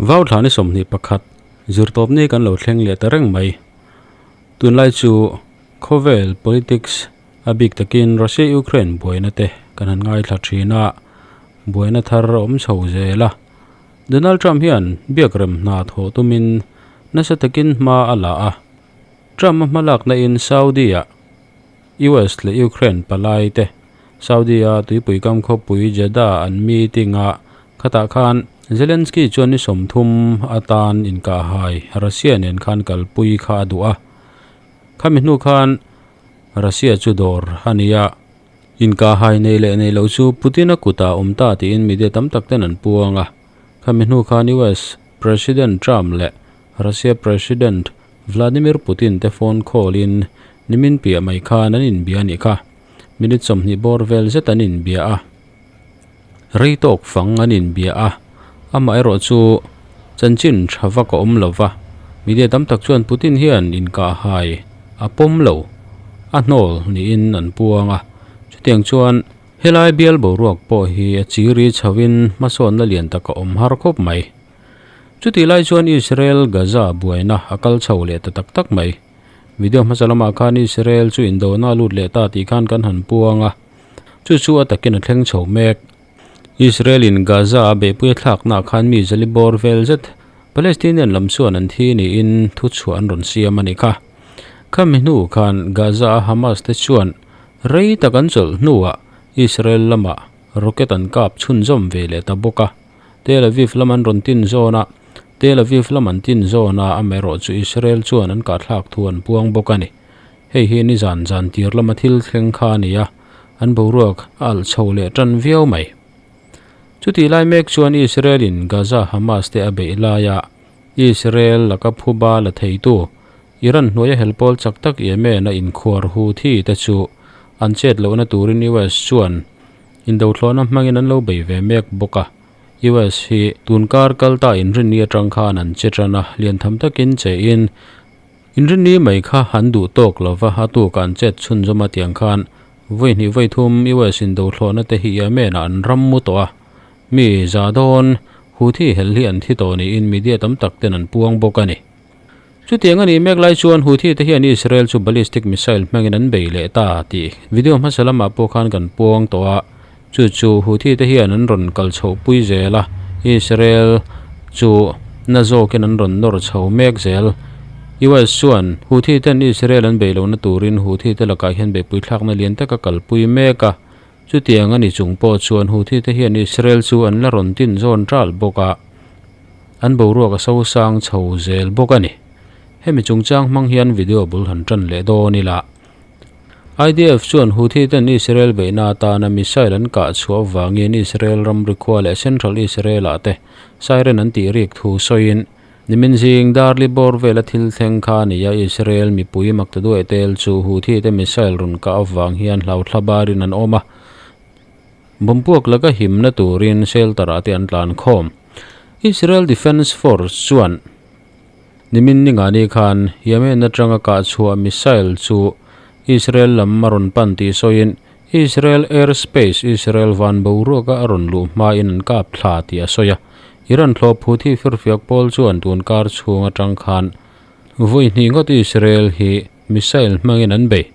Vau thla ni 21 zirtawp ni kan lo thleng leh ta reng mai. Tunlai chu khawvel politics a bik takin Russia-Ukraine buaina te kan han ngaithla thin a, buaina thar a awm chho zel a. Donald Trump hian biakrem hna thawh tumin nasa takin hma a la a. Trump a hmalakna in Saudi-ah US leh Ukraine palai te Saudi-a tuipui kam khawpui Jeddah an meeting a, khatah khan Zelensky chuan ni 30 atan inkahhai Russia nen khan kalpui kha a duh a. Khami hnu khan Russia chu dawr a ni a, inkahhai nei leh nei lo chu Putin-a kutah awm ta tiin media tam tak ten an puang a. Khami hnu khan US President Trump leh Russia President Vladimir Putin te phone call in nimin piah mai khan an inbia a nih kha. Minute 20 bawr vel zet an inbia a. Rei tawk fang an inbia a. Amah erawh chu chanchin tha vak a awm lova. Media tam tak chuan Putin hian inkahhai a pawm lo, a hnawl niin an puang a. Chutiang chuan helai bial boruak pawh hi a chiri chhoin hmasawnna lian tak a awm har khawp mai. Chutih lai chuan Israel Gaza buaina a kal chho leh ta tak tak mai. Video hmasa lamah khan Israel chu indona a lut leh ta tih khan kan han puang a, chu chu a takin a thleng chho mek. Israel in Gaza a beihpui a thlaknaah khan mi zali bawr vel zet Palestinian lam chuan an thi niin thu chhuah an rawn siam a ni kha. Khami hnu khan Gaza a Hamas te chuan rei tak an chawlh hnuah Israel lamah rocket an kap chhunzawm ve leh ta bawk a. Tel Aviv lam an rawn tin zawn a, Tel Aviv lam an tin zawn a, amaherawh chu Israel chuan an kahthlak thu an puang bawk a ni. Hei hi nizan zan tir lama thil thleng kha a ni a, an boruak a alh chho leh tan viau mai. Chutih lai mek chuan Israel in Gaza Hamas te a beih laia Israel laka phuba la theitu Iran hnuaia helpawl chak tak Yemen a inkhuar Houthi te chu an chet lohna turin US chuan Indothlawhna hmangin an lo bei ve mek bawk a. US hi tunkar kal ta inrinni atang khan an che tan a, lian tham takin che in inrinni mai kha an duh tawk lova, a tukah an chet chhunzawm a tiang khan vawi hnih vawi thum US indothlawhna te hi Yemen ah an ram mu tawh a. Mi za dawn Houthi hel hi an thi tawh niin media tam tak ten an puang bawk a ni. Chutiang a nih mek lai chuan Houthi te hian Israel chu ballistic missile hmangin an bei leh ta tih video hmasa lamah pawh khan kan puang tawh a, chu chu Houthi te hian an rawn kal chhoh pui zel a, Israel chu na zawkin an rawn nawr chho mek zel. US chuan Houthi ten Israel an bei lohna turin Houthi te lakah hian beihpui thlakna lian taka kalpui mek a, chutiang a ni chung pawh chuan Houthi te hian Israel chu an la rawn tin zawn ṭal bawk a. An boruak a so sang chho zel bawk a ni. Hemi chungchang hmang hian video bul han tan leh dawn ila. IDF chuan Houthi ten Israel beihna atana missile an kah chhuah avangin Israel ramri khua leh Central Israel ah te siren an tih rik thu sawiin nimin zing darli bawr vela thil thleng kha a ni a, Israel mipui maktaduai tel chu Houthi te missile rawn kah avang hian hlauthla barin an awm a. Bawmpuak laka himna turin shelter ah te an tlan khawm. Israel Defence Force chuan nimin ningani khan Yemen atanga kah chhuah missile chu Israel lam a rawn pan tih sawiin Israel airspace Israel van boruaka a rawn luh hmain an kap thla tih a sawi a. Iran thlawh phut hi firfiak pawl chuan tun kar chhung atang khan vawi hnih ngawt Israel hi missile hmangin an bei.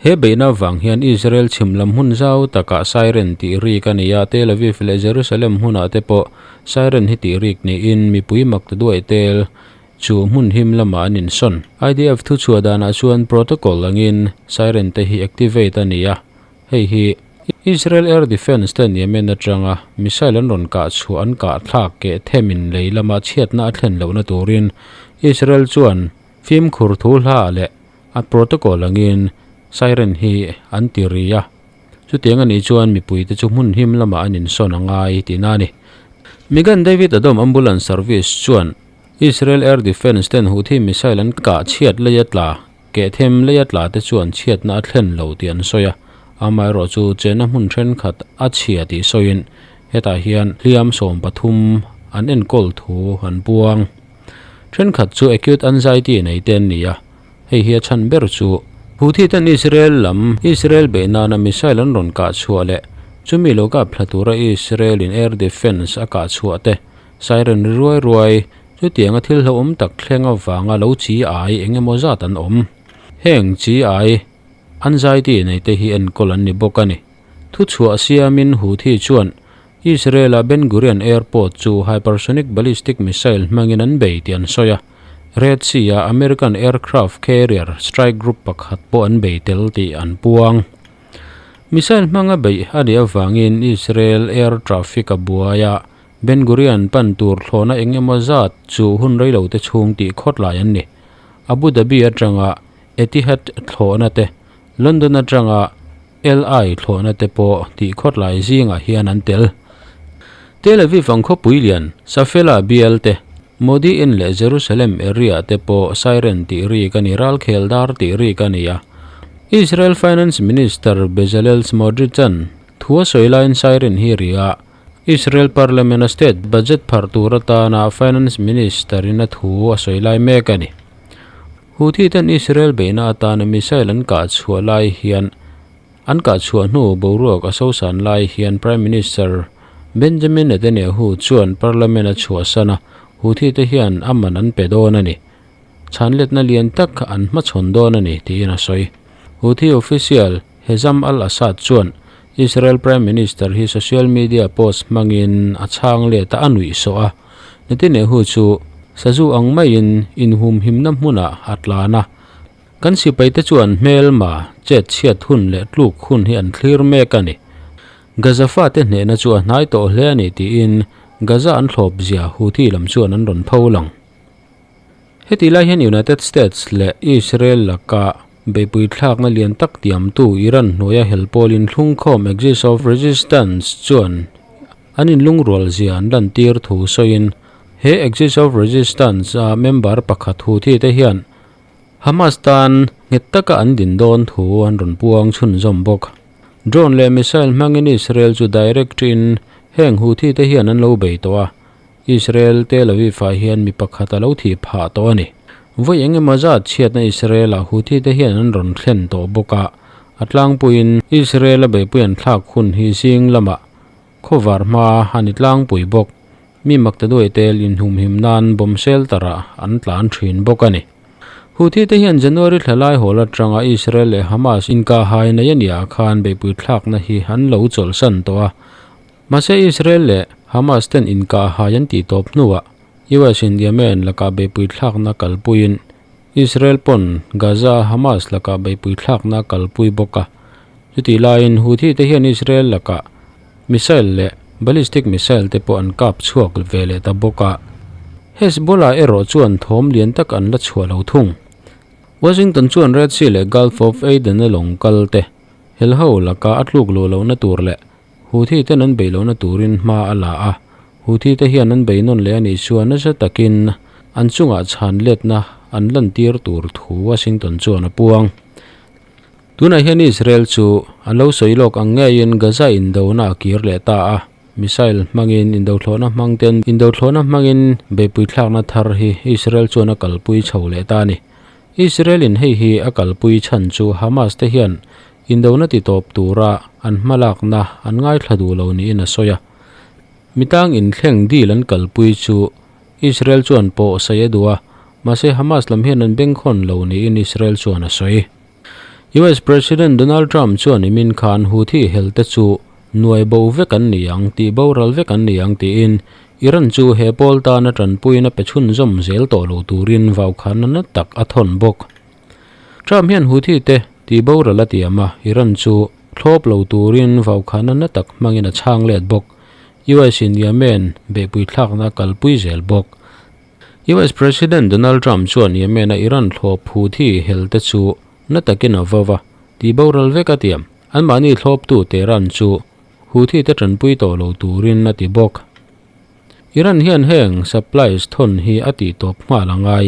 He beihna avang hian Israel chhim lam hmun zau takah siren tih rik a ni a, Tel Aviv leh Jerusalem hmunah te pawh siren hi tih rik niin mipui mak ta duai tel chu hmun him lamah an insawn. IDF thuchhuah danah chuan protocol angin siren te hi activate a ni a, hei hi Israel Air Defence ten Yemen atanga missile an rawn kah chhuah an kah thlak keh themin lei lama chhiatna a thlen lohna turin Israel chuan fimkhur thu hla leh A protocol angin siren hi an ti ri a, chutiang a nih chuan mipuite chu hmun him lamah an insawn a ngai tihna a ni. Megan David Adom Ambulance Service chuan Israel Air Defence ten Houthi missile an kah chhiat leia tla, keh them leia tla te chuan chhiatna a thlen lo tih an sawi a, amaherawh chu chena hmun thenkhat a chhia tih sawiin hetah hian hliam 13 an enkawl thu an puang. Thenkhat chu acute anxiety nei te an ni a. Hei hi a chhan ber chu Houthi ten Israel lam Israel beih nana missile an rawn kah chhuah leh chumi lo kap thla tura Israel in air defence a kah chhuah te siren ri ruai ruai chutianga thil hlauhawm tak thleng avanga lo chi ai eng emaw zat an awm. Heng chi ai anxiety nei te hi enkawl an ni bawk a ni. Thuchhuah siamin Houthi chuan Israel-a Ben Gurion Airport chu hypersonic ballistic missile hmangin an bei tih an sawi a, Red Sea-a American aircraft carrier strike group pakhat pawh an bei tel tih an puang. Missile hmanga beih a nih avangin Israel air traffic a buai a, Ben Gurion pan tur thlawhna eng emaw zat chu hun reilo te chhung tih khawt lai an ni. Abu Dhabi atanga Etihad thlawhna te, London atanga LI thlawhna te pawh tih khawt lai zingah hian an tel. Tel Aviv ang khawpui lian, Safela bial te, Modi'in leh Jerusalem area te pawh siren tih rik a ni, ralkhel dar tih rik a ni a. Israel Finance Minister Bezalel Smotrich-a'n thu a sawi laiin siren hi ri a, Israel Parliament-a state budget pharh tur atana Finance Minister-in a thu a sawi lai mek a ni. Houthi ten Israel beihna atana missile an kah chhuah lai hian an kah chhuah hnu boruak a sosan lai hian Prime Minister Benjamin Netanyahu chuan Parliament a chhuahsan a, Houthi te hian a man an pe dawn a ni. Chhanletna lian tak an hmachhawn dawn a ni tiin a sawi. Houthi official Hezam al-Assad chuan Israel Prime Minister hi social media post hmangin a chhang let a, a nuih sawh a. Netanyahu chu sazu ang maiin inhumhimna hmunah a tlan a. Kan sipaite chuan hmelma chet chhiat hun leh tluk hun hi an thlir mek a ni. Gaza fate hnehna chu a hnai tawh hle a ni tiin Gaza an thlawp zia Houthi lam chuan an rawn pho lang. Hetih lai hian United States leh Israel laka beihpui thlakna lian tak tiamtu Iran hnuaia hel pawlin thlungkhawm Axis of Resistance chuan an inlungrual zia an lantir thu sawiin he Axis of Resistance a member pakhat Houthi te hian Hamas tan nghet taka an din dawn thu an rawn puang chhunzawm bawk. Drone leh missile hmangin Israel chu direct in heng Houthi te hian an lo bei tawh a, Israel Tel Aviv-ah hian mi pakhat a lo thih phah tawh a ni. Vawi eng emaw zat chhiatna Israel-ah Houthi te hian an rawn thlen tawh bawk a, a tlangpuiin Israel-a beihpui an thlak hun hi zing lamah khawvar hma a ni tlangpui bawk. Mi maktaduai tel inhumhim nan bomb shelter-ah an tlan thin bawk a ni. Houthi te hian January thla lai hawl atanga Israel leh Hamas inkahhai nei a nih ah khan beihpui thlakna hi an lo chawlhsan tawh a. Mahse Israel leh Hamas ten inkah hai an tih tawp hnuah US in Yemen lakah beihpui thlakna kalpuiin Israel pawn Gaza a Hamas lakah beihpui thlakna kalpui bawk a. Chutih laiin Houthi te hian Israel lakah missile leh ballistic missile te pawh an kap chhuak ve leh ta bawk a. Hezbollah erawh chuan thawm lian tak an la chhuah lo thung. Washington chuan Red Sea leh Gulf of Aden a lawng kal te helho laka a tluk luh lohna tur leh Houthi ten an bei lohna turin hma a la a, Houthi te hian an bei nawn leh a nih chuan nasa takin an chungah chhan letna an lantir tur thu Washington chuan a puang. Tunah hian Israel chu an lo sawi lawk ang ngeiin Gaza indona a kir leh ta a, missile hmangin indothlawhna hmang ten indothlawhna hmangin beihpui thlakna thar hi Israel chuan a kalpui chho leh ta a ni. Israel in hei hi a kalpui chhan chu Hamas te hian Indona ti tawp tura an hmalakna an ngaithla duh lo niin a sawi a. Mitang inthleng deal an kalpui chu Israel chuan pawh sawi a duh a, mahse Hamas lam hian an bengkhawn lo niin Israel chuan a sawi. US President Donald Trump chuan imin khan Houthi helte chu nuai bo vek an ni ang, tih boral vek an ni ang tiin Iran chu he pawl tana tanpuina pe chhunzawm zel tawh lo turin vaukhanna na tak a thawn bawk. Trump hian Houthi te tih boral a tiam a, Iran chu thlawp lo turin vaukhana na tak hmangin a chhang let bawk. US in Yemen beihpui thlakna a kalpui zel bawk. US President Donald Trump chuan Yemen a Iran thlawp Houthi hel te chu na takin a vau a, tih boral vek a tiam. Anmahni thlawptu Tehran chu Houthi te tanpui tawh lo turin a ti bawk. Iran hian heng supplies thawn hi a tih tawp nghal a ngai.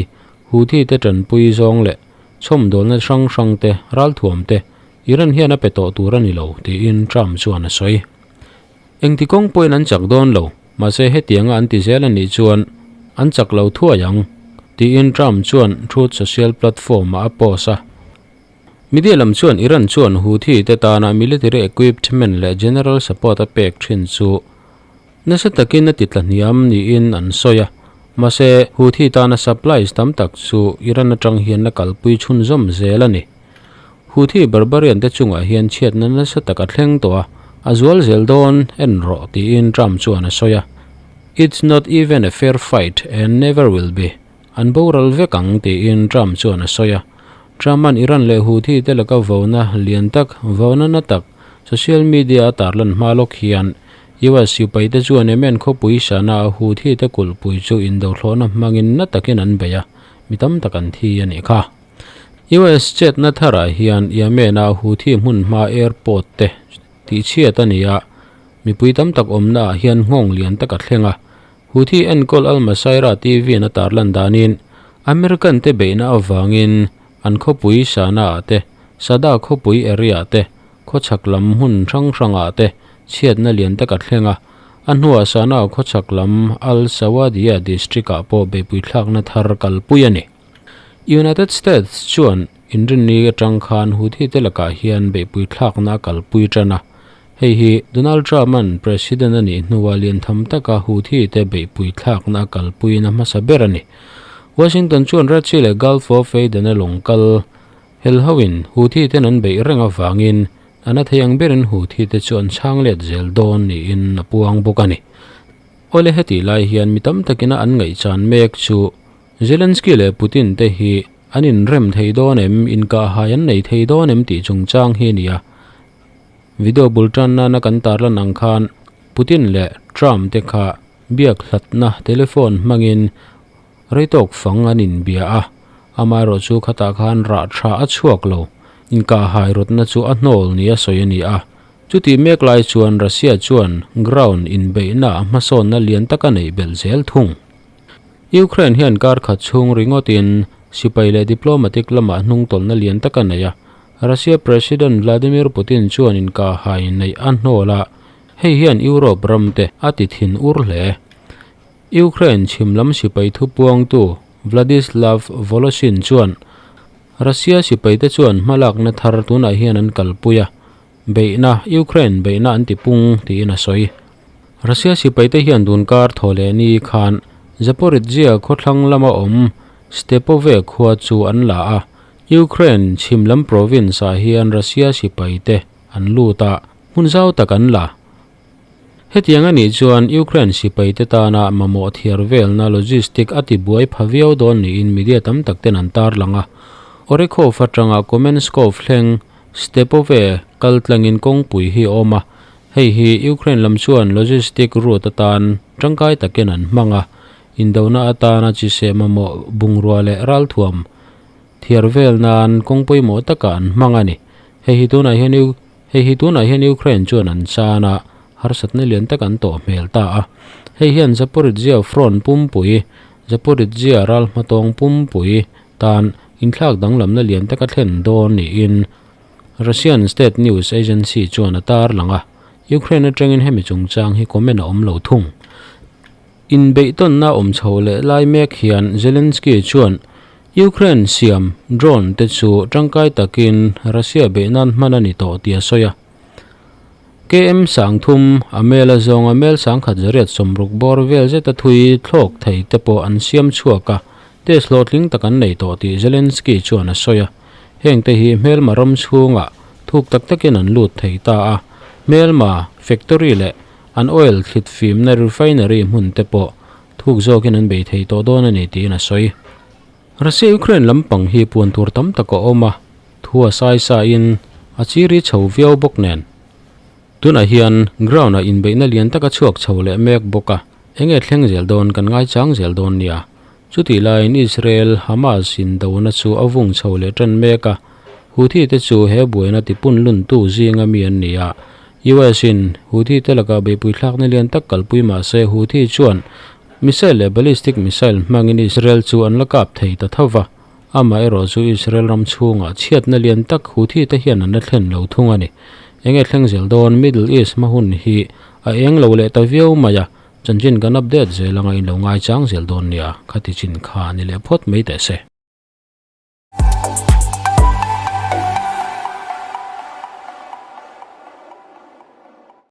Houthi te tanpui zawng leh chhawmdawlna hrang hrang te, ralthuam te Iran hian a pe tawh tur a ni lo, tiin Trump chuan a sawi. Engti kawng pawhin an chak dawn lo, mahse hetianga an ti zel a nih chuan an chak lo thuai ang. tiin Trump chuan Truth Social platform-ah a post a. Media lam chuan Iran chuan Houthi te tana military equipment leh general support a pek thin chu nasa takin a titla hniam niin an sawi a. Mahse, Houthi tana supplies tam tak chu Iran atang hian a kalpui chhunzawm zel a ni. Houthi barbarian te chungah hian chhiatna nasa tak a thleng tawh a, a zual zel dawn en rawh tiin Trump chuan a sawi a. It's not even a fair fight and never will be. An boral vek ang, tiin Trump chuan a sawi a. Trump-a'n Iran leh Houthi te laka vauna lian tak, vauna na tak, social media a tarlan hma lawk hian US sipai te chuan Yemen khawpui Sanaa Houthi te kulhpui chu indothlawhna hmangin na takin an bei a, mi tam tak an thi a nih kha. US chetna tharah hian Yemen-a Houthi hmunhma airport te tihchhiat a ni a, mipui tam tak awmnaah hian nghawng lian tak a thleng a. Houthi enkawl Al Masirah TV-in a tarlan danin, American te beihna avangin an khawpui Sanaa te, Sada khawpui area te, khawchhak lam hmun hrang hrangah te chhiatna lian tak a thleng a. A hnuah Sanaa khawchhak lam Al Sawadiyah district-ah pawh beihpui thlakna thar kalpui a ni. United States chuan inrinni atang khan Houthi te lakah hian beihpui thlakna a kalpui tan a. Hei hi Donald Trump-a'n President a nih hnua lian tham taka Houthi te beihpui thlakna a kalpuiin a hmasa ber a ni. Washington chuan Red Sea leh Gulf of Aden-a lawng kal hel hoin Houthi ten an beih reng avangin a na thei ang berin Houthi te chu an chhang let zel dawn niin a puang bawk a ni. Awle hetih lai hian mi tam takina an ngaihchan mek chu Zelensky leh Putin te hi an inrem thei dawn em, inkahhai an nei thei dawn em tih chungchang hi a ni a. Video bul tan nana kan tarlan ang khan Putin leh Trump te kha biak hlatna telephone hmangin rei tawk fang an inbia a, amaherawh chu khatah khan rah tha a chhuak lo, inkahhai rawtna chu a hnawl nia sawi a ni a. Chutih mek lai chuan Russia chuan ground inbeihna a hmasawnna lian tak a neih belh zel thung. Ukraine hian kar khat chhung ringawtin sipai leh diplomatic lamah hnungtawlhna lian tak a nei a, Russia President Vladimir Putin chuan inkahhai neih a hnawl a, hei hian Europe ram te a ti thin ur hle. Ukraine chhim lam sipai thupuangtu Vladislav Voloshin chuan Russia sipaite chuan hmalakna thar tunah hian an kalpui a, beihna Ukraine beihna an ti pung tiin a sawi. Russia sipaite hian tunkar thaw leh ni khan Zaporizhzhia khawthlang lama awm Stepove khua chu an la a, Ukraine chhim lam province-ah hian Russia sipaite an lut a, hmun zau tak an la. Hetiang a nih chuan Ukraine sipaite tana mamawh thiar velna logistic a tibuai pha viau dawn niin media tam tak ten an tarlang a. Orekhov atanga Komenskov thleng Stepove kal tlangin kawngpui hi a awm a, hei hi Ukraine lam chuan logistic route atan tangkai takin an hmang a, indona atana chiseh mamawh bungrua leh ralthuam Thiar vel nan kawng pawimawh takah an hmang a ni. Hei hi tunah hian U Hei hi tunah hian Ukraine chuan an chan a, harsatna lian tak an tawh hmel ta a. Hei hian Zaporizhzhia front pumpui, Zaporizhzhia ral hmatawng pumpui, tan inthlak danglamna lian taka thlen dawn niin Russian state news agency chuan a tarlang a. Ukraine atangin hemi chungchang hi comment a awm lo thung. Inbeihtawnna awm chho leh lai mek hian Zelensky chuan Ukraine siam drone te chu tangkai takin Russia beih nan hman a ni tawh tih a sawi a. KM sangthum a mel a zawnga mel sangkhat zariat sawmruk bawr vel zeta thui thlawk thei te pawh an siam chhuak a, test hlawhtling tak an nei tawh tih Zelensky chuan a sawi a. Heng te hi hmelma ram chhungah thuk tak takin an lut thei ta a, hmelma factory leh An oil thlit fimna refinery hmun te pawh thuk zawkin an bei thei tawh dawn a ni tiin a sawi. Russia-Ukraine lampang hi puan tur tam tak a awm a, thu a sai sa in a chiri chho viau bawk nen. Tunah hian ground ah inbeihna lian tak a chhuak chho leh mek bawk a, enge thleng zel dawn kan ngaichang zel dawn nia. Chutih laiin Israel, Hamas indona chu a vung chho leh tan mek a, Houthi te chu he buaina tipun luntu zinga mi an ni a. US in Houthi te lakah beihpui thlakna lian tak kalpui mah se Houthi chuan missile leh ballistic missile hmangin Israel chu an la kap thei ta tho va, amaherawh chu Israel ram chhungah chhiatna lian tak Houthi te hian an la thlen lo thung a ni. Enge thleng zel dawn Middle East hma hun hi a eng lo leh ta viau mai a. Chanchin kan update zel anga in lo ngaichang zel dawn nia, khati chin kha ni leh phawt mai teh se.